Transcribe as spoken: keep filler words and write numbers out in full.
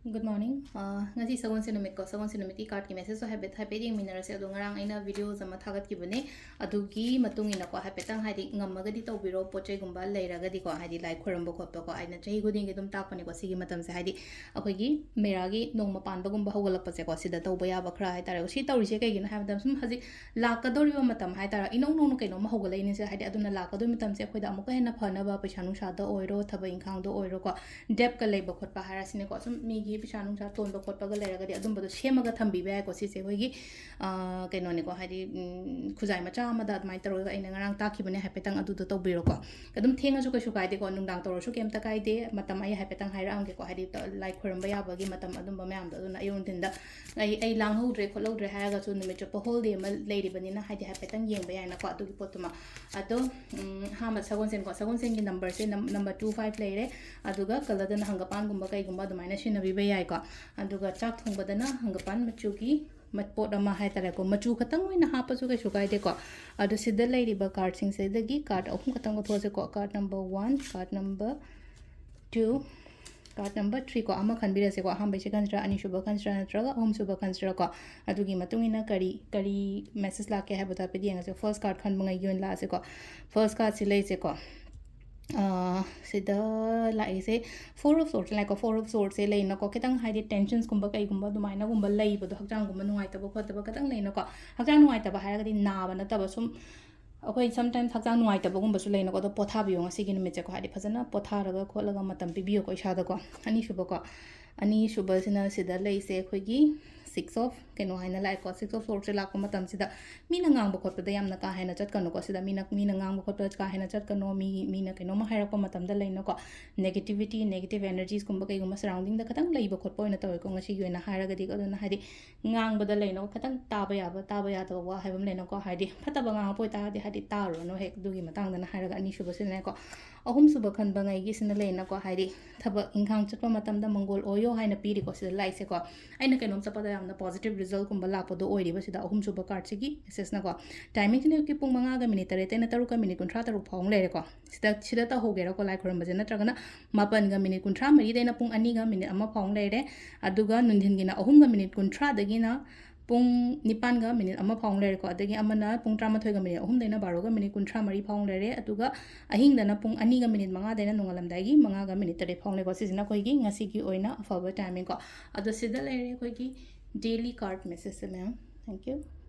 Good morning. ꯑ, ꯉꯁꯤ ꯁꯒꯣꯜꯁꯦꯟ ꯅꯨꯃꯤꯠꯀꯣ, ꯁꯒꯣꯜꯁꯦꯟ ꯅꯨꯃꯤꯠꯀꯤ cardꯀꯤ messageꯇꯣ ꯍꯥꯏꯐꯦꯠ, ꯍꯥꯏꯐꯦꯠ ꯌꯦꯡꯃꯤꯟꯅꯔꯁꯦ꯫ ꯑꯗꯣ ꯉꯔꯥꯡ ꯑꯩꯅ video ꯑꯃ ꯊꯥꯒꯠꯈꯤꯕꯅꯦ, ꯑꯗꯨꯒꯤ ꯃꯇꯨꯡ ꯏꯟꯅꯀꯣ, ꯍꯥꯏꯐꯦꯠꯇꯪ, ꯍꯥꯏꯗꯤ, ꯉꯝꯃꯒꯗꯤ ꯇꯧꯕꯤꯔꯣ, ꯄꯣꯠ ꯆꯩꯒꯨꯝꯕ ꯂꯩꯔꯒꯗꯤꯀꯣ, ꯍꯥꯏꯗꯤ, ꯂꯥꯏ ꯈꯣꯏꯔꯝꯕ ꯈꯣꯠꯄꯀꯣ, ꯑꯩꯅ ꯆꯍꯤ ꯈꯨꯗꯤꯡꯒꯤ ꯑꯗꯨꯝ ꯇꯥꯛꯄꯅꯦꯀꯣ, ꯁꯤꯒꯤ ꯃꯇꯝꯁꯦ, ꯍꯥꯏꯗꯤ, ꯑꯩꯈꯣꯏꯒꯤ ꯃꯦꯔꯥꯒꯤ ꯅꯣꯡꯃ ꯄꯥꯟꯕꯒꯨꯝꯕ ꯍꯧꯒꯠꯂꯛꯄꯁꯦꯀꯣ, ꯁꯤꯗ ꯇꯧꯕ ꯌꯥꯕ ꯈꯔ ꯍꯥꯏꯇꯥꯔꯦꯀꯣ꯫ ꯁꯤ ꯇꯧꯔꯤꯁꯦ ꯀꯩꯒꯤꯅꯣ ꯍꯥꯏꯕꯗ, ꯁꯨꯝ ꯍꯧꯖꯤꯛ ꯂꯥꯛꯀꯗꯧꯔꯤꯕ ꯃꯇꯝ ꯍꯥꯏꯇꯥꯔꯦ, ꯏꯅꯧ ꯅꯧꯅ ꯀꯩꯅꯣꯝꯃ ꯍꯧꯒꯠꯂꯛꯏꯅꯦ ꯁꯦ, ꯍꯥꯏꯗꯤ, ꯑꯗꯨꯅ ꯂꯥꯛꯀꯗꯧꯔꯤꯕ ꯃꯇꯝꯁꯦ ꯑꯩꯈꯣꯏꯗ ꯑꯃꯨꯛꯀ ꯍꯦꯟꯅ ꯐꯅꯕ, ꯄꯩꯁꯥ ꯅꯨꯡꯁꯥꯗ ꯑꯣꯏꯔꯣ, ꯊꯕꯛ ꯏꯪꯈꯥꯡꯗ ꯑꯣꯏꯔꯣꯀꯣ, debtꯀ ꯂꯩꯕ ꯈꯣꯠꯄ ꯍꯥꯏꯔꯁꯤꯅꯦꯀꯣ, ꯁꯨꯝ ꯃꯤꯒꯤ ꯄꯩꯁꯥ ꯅꯨꯡꯁꯥ ꯇꯣꯟꯕ ꯈꯣꯠꯄꯒ ꯂꯩꯔꯒꯗꯤ ꯑꯗꯨꯝꯕꯗꯣ ꯁꯦꯝꯃꯒ ꯊꯝꯕꯤꯕ ꯌꯥꯏꯀꯣ꯫ ꯁꯤꯁꯦ ꯑꯩꯈꯣꯏꯒꯤ, ꯑ, ꯀꯩꯅꯣꯅꯦꯀꯣ, ꯍꯥꯏꯗꯤ, ꯎꯝ, ꯈꯨꯖꯥꯏ ꯃꯆꯥ ꯑꯃꯗ ꯑꯗꯨꯃꯥꯏꯅ ꯇꯧꯔꯒ ꯑꯩꯅ ꯉꯔꯥꯡ ꯇꯥꯛꯈꯤꯕꯅꯦ, ꯍꯥꯏꯐꯦꯠꯇꯪ ꯑꯗꯨꯗꯣ ꯇꯧꯕꯤꯔꯣꯀꯣ꯫ ꯑꯗꯨꯝ ꯊꯦꯡꯉꯁꯨ ꯀꯩꯁꯨ ꯀꯥꯏꯗꯦꯀꯣ, ꯅꯨꯡꯗꯥꯡ ꯇꯧꯔꯁꯨ ꯀꯩꯝꯇ ꯀꯥꯏꯗꯦ꯫ ꯃꯇꯝ ꯑꯩ ꯍꯥꯏꯐꯦꯠꯇꯪ ꯍꯥꯏꯔꯛꯑꯝꯒꯦꯀꯣ, ꯍꯥꯏꯗꯤ, ꯂꯥꯏ ꯈꯣꯏꯔꯝꯕ ꯌꯥꯕꯒꯤ ꯃꯇꯝ, ꯑꯗꯨꯝꯕ ꯃꯌꯥꯝꯗꯣ꯫ ꯑꯗꯨꯅ ꯑꯌꯨꯛ ꯅꯨꯡꯊꯤꯟꯗ ꯑꯩ, ꯑꯩ ꯂꯥꯡꯍꯧꯗ꯭ꯔꯦ ꯈꯣꯠꯍꯧꯗ꯭ꯔꯦ ꯍꯥꯏꯔꯒꯁꯨ ꯅꯨꯃꯤꯠ ꯆꯨꯞꯄ whole day ꯑꯃ ꯂꯩꯔꯤꯕꯅꯤꯅ, ꯍꯥꯏꯗꯤ, ꯍꯥꯏꯐꯦꯠꯇꯪ ꯌꯦꯡꯕ ꯌꯥꯏꯅꯀꯣ, ꯑꯗꯨꯒꯤ ꯄꯣꯠꯇꯨꯃ꯫ ꯑꯗꯣ, ꯎꯝ, ꯑꯍꯥꯟꯕ ꯁꯒꯣꯜꯁꯦꯟꯀꯣ, ꯁꯒꯣꯜꯁꯦꯟꯒꯤ numberꯁꯦ ꯅꯝ-, number two five ꯂꯩꯔꯦ꯫ ꯑꯗꯨꯒ colourꯗꯅ ꯍꯪꯒꯄꯥꯟꯒꯨꯝꯕ ꯀꯩꯒꯨꯝꯕ ꯑꯗꯨꯃꯥꯏꯅ ꯁꯤꯖꯤꯟꯅꯕꯤꯕ ꯌꯥꯏꯀꯣ꯫ ꯑꯗꯨꯒ ꯆꯥꯛ ꯊꯣꯡꯕꯗꯅ ꯍꯪꯒꯄꯥꯟ ꯃꯆꯨꯒꯤ ꯃ-, ꯄꯣꯠ ꯑꯃ ꯍꯥꯏꯇꯥꯔꯦꯀꯣ, ꯃꯆꯨ ꯈꯛꯇꯪ ꯑꯣꯏꯅ ꯍꯥꯞꯄꯁꯨ ꯀꯩꯁꯨ ꯀꯥꯏꯗꯦꯀꯣ꯫ ꯑꯗꯣ ꯁꯤꯗ ꯂꯩꯔꯤꯕ cardꯁꯤꯡꯁꯤꯗꯒꯤ card ꯑꯍꯨꯝ ꯈꯛꯇꯪ ꯂꯧꯊꯣꯛꯑꯁꯦꯀꯣ꯫ Card number one, card number two, card number three ꯀꯣ, ꯑꯃ ꯈꯟꯕꯤꯔꯁꯦꯀꯣ꯫ ꯑꯍꯥꯟꯕꯩꯁꯦ ꯈꯟꯁꯤꯔꯥ, ꯑꯅꯤꯁꯨꯕ ꯈꯟꯁꯤꯔꯥ, ꯅꯠꯇ꯭ꯔꯒ ꯑꯍꯨꯝꯁꯨꯕ ꯈꯟꯁꯤꯔꯥꯀꯣ꯫ ꯑꯗꯨꯒꯤ ꯃꯇꯨꯡ ꯏꯟꯅ ꯀꯔꯤ, ꯀꯔꯤ message ꯂꯥꯛꯀꯦ ꯍꯥꯏꯕꯗꯣ ꯍꯥꯏꯐꯦꯠ ꯌꯦꯡꯉꯁꯦ꯫ First card ꯈꯟꯕꯉꯩꯒꯤ ꯑꯣꯏꯅ ꯂꯥꯛꯑꯁꯦꯀꯣ꯫ First cardꯁꯤ ꯂꯩꯁꯦꯀꯣ꯫ ꯑꯥ, ꯁꯤꯗ ꯂꯥꯛꯏꯁꯦ Four of Swords ꯂꯥꯛꯑꯦꯀꯣ꯫ Four of Swordsꯁꯦ ꯂꯩꯅꯀꯣ, ꯈꯤꯇꯪ, ꯍꯥꯏꯗꯤ, tensionsꯀꯨꯝꯕ ꯀꯩꯒꯨꯝꯕ ꯑꯗꯨꯃꯥꯏꯅꯒꯨꯝꯕ ꯂꯩꯕꯗꯣ, ꯍꯛꯆꯥꯡꯒꯨꯝꯕ ꯅꯨꯡꯉꯥꯏꯇꯕ ꯈꯣꯠꯇꯕ ꯈꯤꯇꯪ ꯂꯩꯅꯀꯣ꯫ ꯍꯛꯆꯥꯡ ꯅꯨꯡꯉꯥꯏꯇꯕ ꯍꯥꯏꯔꯒꯗꯤ ꯅꯥꯕ ꯅꯠꯇꯕ, ꯁꯨꯝ ꯑꯩꯈꯣꯏ sometimes ꯍꯛꯆꯥꯡ ꯅꯨꯡꯉꯥꯏꯇꯕꯒꯨꯝꯕꯁꯨ ꯂꯩꯅꯀꯣ꯫ ꯑꯗꯣ ꯄꯣꯊꯥꯕꯤꯌꯣ ꯉꯁꯤꯒꯤ ꯅꯨꯃꯤꯠꯁꯦꯀꯣ, ꯍꯥꯏꯗꯤ, ꯐꯖꯅ ꯄꯣꯊꯥꯔꯒ ꯈꯣꯠꯂꯒ ꯃꯇꯝ ꯄꯤꯕꯤꯌꯣꯀꯣ ꯏꯁꯥꯗꯀꯣ꯫ ꯑꯅꯤꯁꯨꯕꯀꯣ, ꯑꯅꯤꯁꯨꯕꯁꯤꯅ ꯁꯤꯗ ꯂꯩꯁꯦ ꯑꯩꯈꯣꯏꯒꯤ Six of ꯀꯩꯅꯣ ꯍꯥꯏꯅ ꯂꯥꯛꯑꯦꯀꯣ꯫ Six of Swordsꯁꯦ ꯂꯥꯛꯄ ꯃꯇꯝꯁꯤꯗ ꯃꯤꯅ ꯉꯥꯡꯕ ꯈꯣꯠꯄꯗ ꯌꯥꯝꯅ ꯀꯥ ꯍꯦꯟꯅ ꯆꯠꯀꯅꯨꯀꯣ꯫ ꯁꯤꯗ ꯃꯤꯅ, ꯃꯤꯅ ꯉꯥꯡꯕ ꯈꯣꯠꯄꯗ ꯀꯥ ꯍꯦꯟꯅ ꯆꯠꯀꯅꯣ꯫ ꯃꯤ, ꯃꯤꯅ ꯀꯩꯅꯣꯝꯃ ꯍꯥꯏꯔꯛꯄ ꯃꯇꯝꯗ ꯂꯩꯅꯀꯣ, negativity, negative energiesꯀꯨꯝꯕ ꯀꯩꯒꯨꯝꯕ surroundingꯗ ꯈꯤꯇꯪ ꯂꯩꯕ ꯈꯣꯠꯄ ꯑꯣꯏꯅ ꯇꯧꯋꯦꯀꯣ ꯉꯁꯤꯒꯤ ꯑꯣꯏꯅ ꯍꯥꯏꯔꯒꯗꯤ꯫ ꯑꯗꯨꯅ, ꯍꯥꯏꯗꯤ, ꯉꯥꯡꯕꯗ ꯂꯩꯅꯀꯣ, ꯈꯤꯇꯪ ꯇꯥꯕ ꯌꯥꯕ, ꯇꯥꯕ ꯌꯥꯗꯕ ꯋꯥ ꯍꯥꯏꯕ ꯑꯃ ꯂꯩꯅꯀꯣ꯫ ꯍꯥꯏꯗꯤ, ꯐꯠꯇꯕ ꯉꯥꯡꯉꯛꯄ ꯑꯣꯏꯇꯥꯔꯗꯤ, ꯍꯥꯏꯗꯤ, ꯇꯥꯔꯨꯔꯅꯨ ꯍꯦꯛ꯫ ꯑꯗꯨꯒꯤ ꯃꯇꯥꯡꯗꯅ ꯍꯥꯏꯔꯒ ꯑꯅꯤꯁꯨꯕꯁꯤꯅꯀꯣ꯫ ꯑꯍꯨꯝꯁꯨꯕ ꯈꯟꯕꯉꯩꯒꯤꯁꯤꯅ ꯂꯩꯅꯀꯣ, ꯍꯥꯏꯗꯤ, ꯊꯕꯛ ꯏꯪꯈꯥꯡ ꯆꯠꯄ ꯃꯇꯝꯗ ꯃꯪꯒꯣꯜ ꯑꯣꯏꯌꯣ ꯍꯥꯏꯅ ꯄꯤꯔꯤꯀꯣ ꯁꯤꯗ ꯂꯥꯏꯁꯦꯀꯣ꯫ ꯑꯩꯅ ꯀꯩꯅꯣꯝ ꯆꯠꯄꯗ ꯌꯥꯝꯅ positive ꯔꯤꯖꯜꯀꯨꯝꯕ ꯂꯥꯛꯄꯗꯣ ꯑꯣꯏꯔꯤꯕ ꯁꯤꯗ ꯑꯍꯨꯝꯁꯨꯕ ꯀꯥꯔꯠꯁꯤꯒꯤ ꯃꯦꯁꯦꯖꯅꯀꯣ꯫ ꯇꯥꯏꯃꯤꯡꯁꯤꯅ ꯑꯌꯨꯛꯀꯤ ꯄꯨꯡ ꯃꯉꯥꯒ ꯃꯤꯅꯤꯠ ꯇꯔꯦꯠꯇꯩꯅ ꯇꯔꯨꯛꯀ ꯃꯤꯅꯤꯠ ꯀꯨꯟꯊ꯭ꯔꯥ ꯇꯔꯨꯛ ꯐꯥꯎ ꯑꯃ ꯂꯩꯔꯦꯀꯣ꯫ ꯁꯤꯗ ꯁꯤꯗ ꯇꯧꯍꯧꯒꯦꯔꯥꯀꯣ ꯂꯥꯏ ꯈꯨꯔꯨꯝꯕꯁꯦ, ꯅꯠꯇ꯭ꯔꯒꯅ ꯃꯥꯄꯟꯒ ꯃꯤꯅꯤꯠ ꯀꯨꯟꯊ꯭ꯔꯥ ꯃꯔꯤꯗꯩꯅ ꯄꯨꯡ ꯑꯅꯤꯒ ꯃꯤꯅꯤꯠ ꯑꯃ ꯐꯥꯎ ꯑꯃ ꯂꯩꯔꯦ꯫ ꯑꯗꯨꯒ ꯅꯨꯡꯊꯤꯟꯒꯤꯅ ꯑꯍꯨꯝꯒ ꯃꯤꯅꯤꯠ ꯀꯨꯟꯊ꯭ꯔꯥꯗꯒꯤꯅ ꯄꯨꯡ ꯅꯤꯄꯥꯟꯒ ꯃꯤꯅꯤꯠ ꯑꯃ ꯐꯥꯎ ꯑꯃ ꯂꯩꯔꯦꯀꯣ꯫ ꯑꯗꯒꯤ ꯑꯃꯅ ꯄꯨꯡ ꯇꯔꯥꯃꯥꯊꯣꯏꯒ ꯃꯤꯅꯤꯠ ꯑꯍꯨꯝꯗꯩꯅ ꯕꯥꯔꯣꯒ ꯃꯤꯅꯤꯠ ꯀꯨꯟꯊ꯭ꯔꯥ ꯃꯔꯤ ꯐꯥꯎ ꯑꯃ ꯂꯩꯔꯦ꯫ ꯑꯗꯨꯒ ꯑꯍꯤꯡꯗꯅ ꯄꯨꯡ ꯑꯅꯤꯒ ꯃꯤꯅꯤꯠ ꯃꯉꯥꯗꯩꯅ ꯅꯣꯡꯉꯥꯜꯂꯝꯗꯥꯏꯒꯤ ꯃꯉꯥꯒ ꯃꯤꯅꯤꯠ ꯇꯔꯦꯠ ꯐꯥꯎ ꯑꯃ ꯂꯩꯀꯣ꯫ ꯁꯤꯁꯤꯅ ꯑꯩꯈꯣꯏꯒꯤ ꯉꯁꯤꯒꯤ ꯑꯣꯏꯅ ꯑꯐꯕ ꯇꯥꯏꯃꯤꯡꯀꯣ꯫ ꯑꯗꯣ ꯁꯤꯗ ꯂꯩꯔꯦ ꯑꯩꯈꯣꯏꯒꯤ daily card message ꯁꯦ ꯃꯌꯥꯝ꯫ Thank you꯫